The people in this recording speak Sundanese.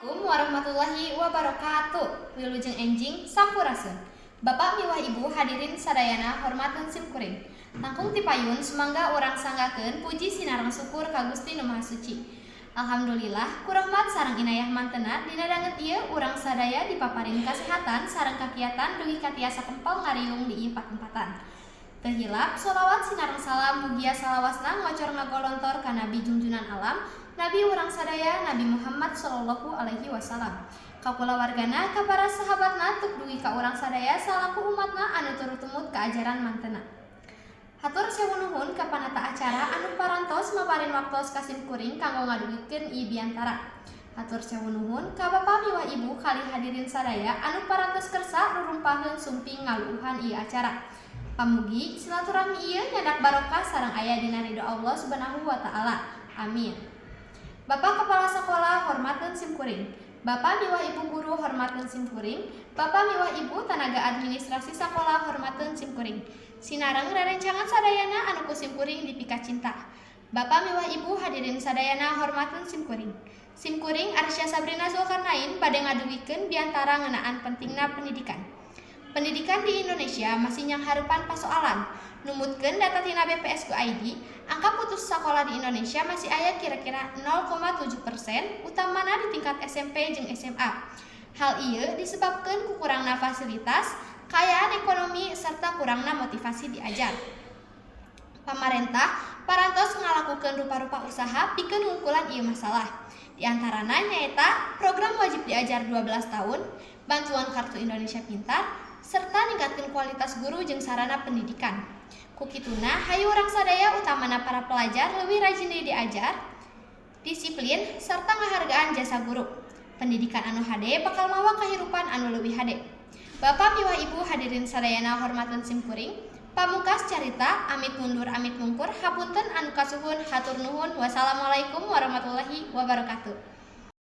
Assalamualaikum warahmatullahi wabarakatuh. Wilujeng enjing, sampurasun. Bapak miwah Ibu hadirin sadayana, hormateun simkuring. Langkung tipayun sumangga urang sanggakeun puji sinareng syukur ka Gusti Nu Maha Suci. Alhamdulillah, ku rahmat sareng inayah mantena, dina danget ieu urang sadaya dipaparin kasehatan sareng kakiatan dugi ka tiasa kempal ngariung di ieu patempatan. Teu hilap sholawat sinareng salam mugia salawasna ngocor ngagolontor ka Nabi junjunan alam, Nabi urang sadaya, Nabi Muhammad sallallahu alaihi wasallam, ka kulawargana, ka para sahabatna, tuk dugi ka urang sadaya salaku umatna anu turut tumut ka ajaran mantena. Hatur sewu nuhun ka panata acara anu parantos maparin waktos ka simkuring kanggo ngadugikeun ieu biantara. Hatur sewu nuhun ka Bapak miwah Ibu kali hadirin sadaya anu parantos kersa rurumpaheun sumping ngaluuhan ieu acara. Pamugi silaturahmi ieu nyandak barokah sareng aya dina ridho Allah Subhanahu wa Taala. Amin. Bapak Kepala Sekolah, hormateun simkuring. Bapak miwah Ibu guru, hormateun simkuring. Bapak miwah Ibu tanaga administrasi sakola, hormateun simkuring. Sinareng rerencangan sadayana anu ku simkuring dipika cinta. Bapak miwah Ibu hadirin sadayana, hormateun simkuring. Simkuring Arsya Sabrina Zulkarnain bade ngadugikeun biantara ngeunaan pentingna pendidikan. Pendidikan di Indonesia masih nyanghareupan pasoalan. Numutkeun data tina BPS Go ID, angka putus sekolah di Indonesia masih aya kira-kira 0,7%, utamana di tingkat SMP jeung SMA. Hal ieu disebabkeun ku kurangna fasilitas, kaayaan ekonomi, serta kurangna motivasi diajar. Pamarentah parantos ngalakukeun rupa-rupa usaha pikeun ngungkulan ieu masalah. Di antarana nyaeta program wajib diajar 12 tahun, bantuan Kartu Indonesia Pintar, serta ningkatkeun kualitas guru jeung sarana pendidikan. Ku kituna, hayu urang sadaya, utamana para pelajar, leuwih rajin deui diajar, disiplin, serta ngahargaan jasa guru. Pendidikan anu hade bakal mawa kahirupan anu leuwih hade. Bapak miwah Ibu hadirin sadayana, hormateun simkuring. Pamungkas carita, amit mundur amit mungkur, hapunten anu kasuhun, hatur nuhun. Wassalamualaikum warahmatullahi wabarakatuh.